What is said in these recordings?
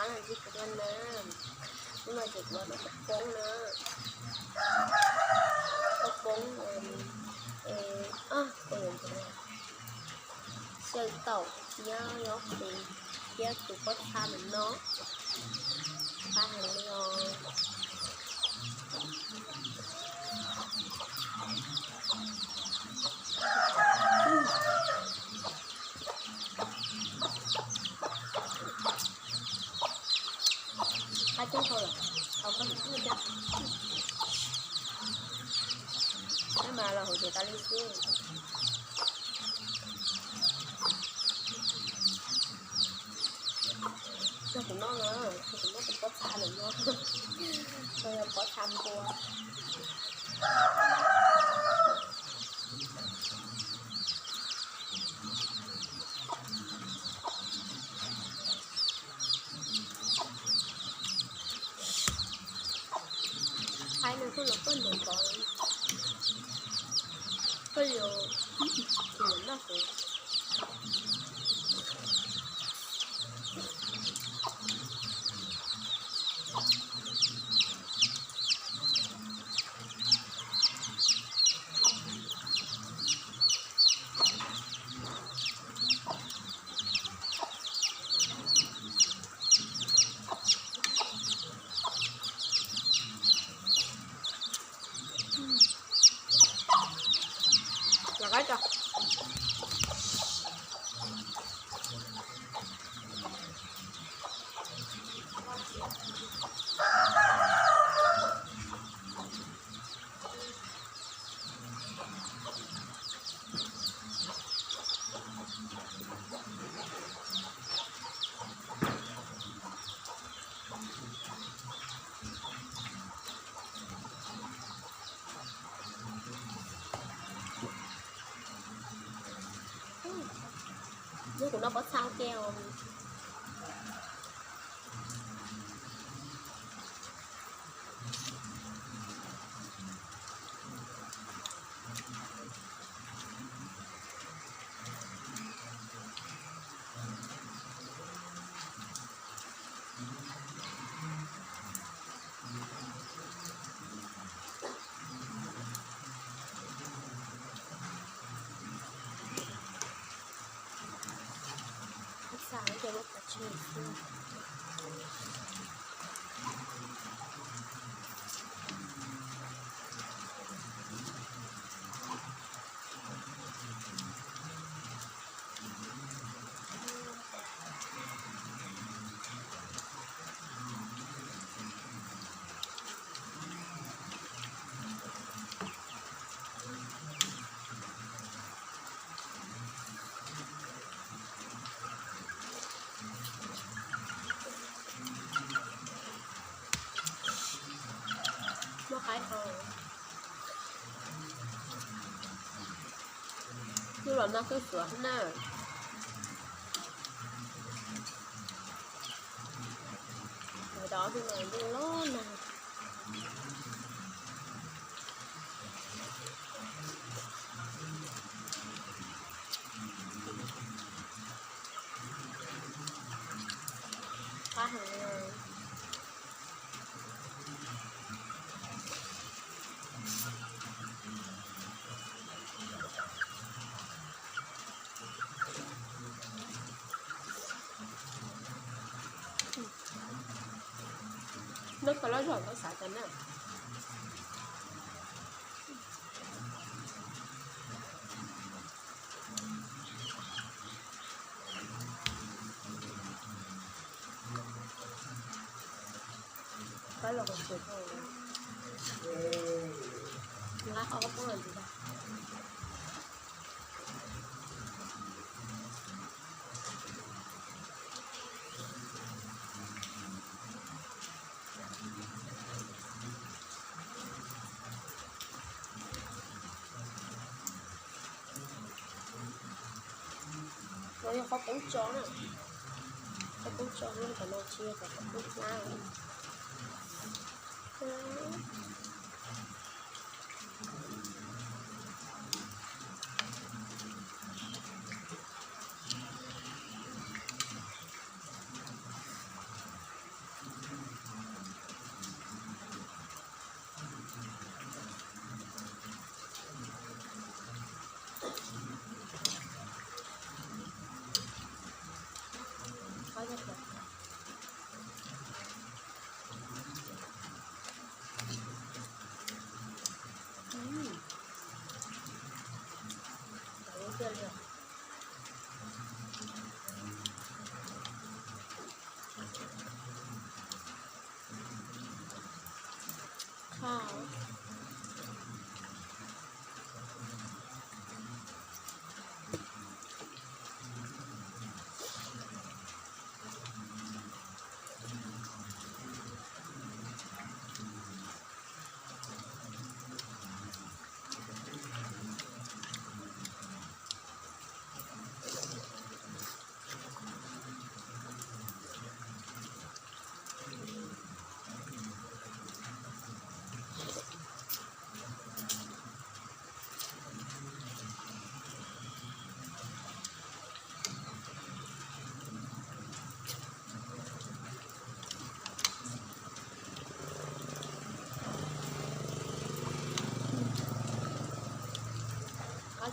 Tab no tsis kuv na, hnub no ces kuv los noj khaub poob na, khaub poob, xyaw taum thiab yob qhuav thiab tus pob txha ntawm no, qab heev li os. Qab coob dhau lawm, tau koj mus xwb thiab. Nyob mas los hauv ces tas li xwb. Yog kuv noj na, yog kuv noj tus pob txha ntawm no, yog pob txha npua. Qaib no koj los koj ntaus ntaus, koj yuav, kuv yuav noj kuv. Lam qaib tso. Yog kuv noj pob txha ua ke os. Ib txha ces muab pov tseg xwb. Muab qaib hau. Ntuj los nag kawg suav na. Ntawm no ntuj los nag. Qab heev li. Noj koj loj zog koj xav tau na. Qaib los kos tsuas tau. Nqa qhov koj poob los ntxiv tau. No yog qhov poob tso na. Qhov poob tso no, qhov no tsis yog qhov poob hlab. Qab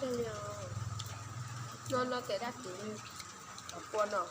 tiag li, noj noj tes dab tsi li, pua no.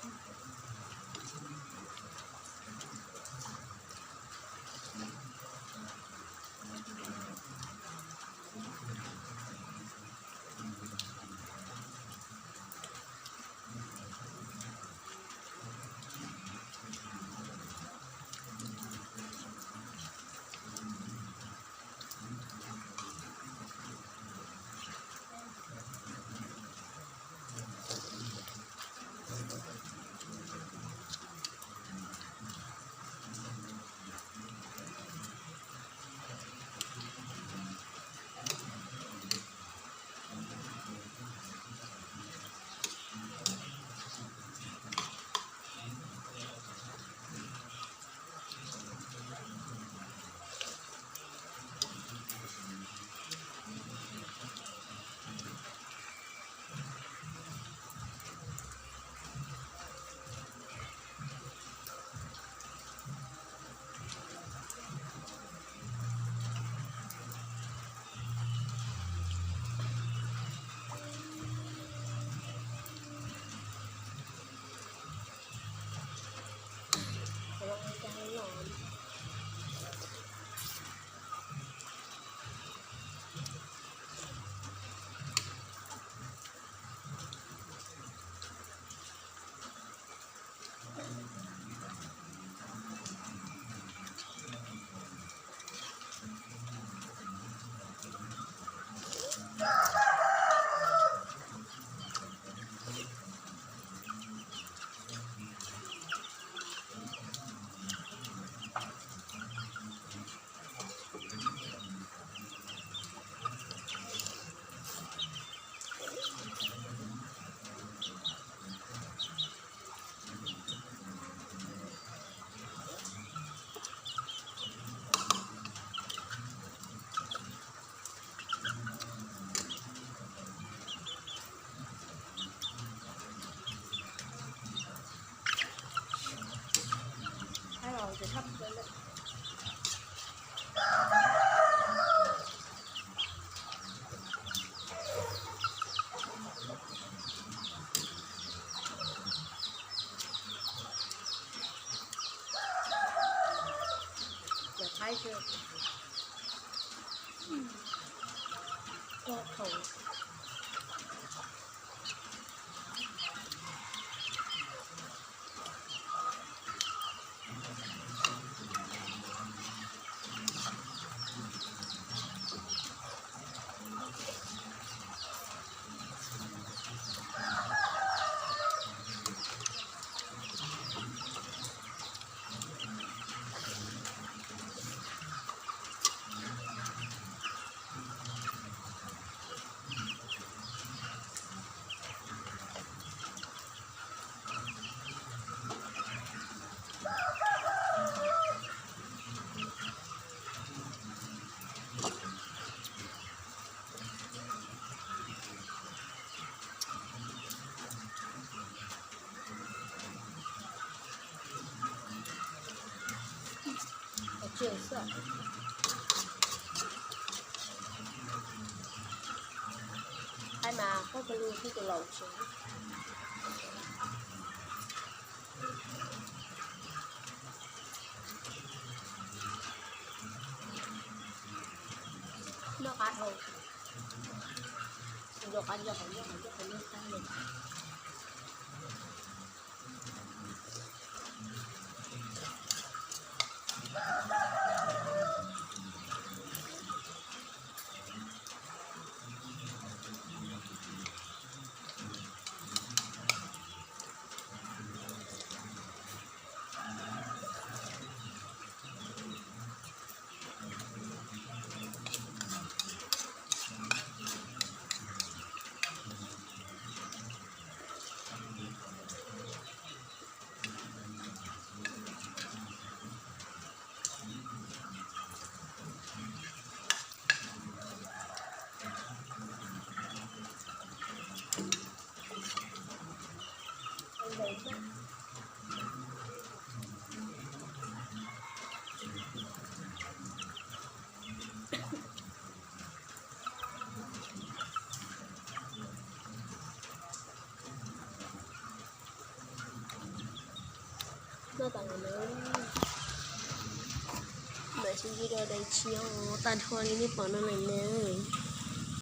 Ai mas, koj cia li thiab tus laus tsev. Noj tas lawm na. Mam sib ntsib rau daim tshiab tag nrho li nej pom no lawm nawb.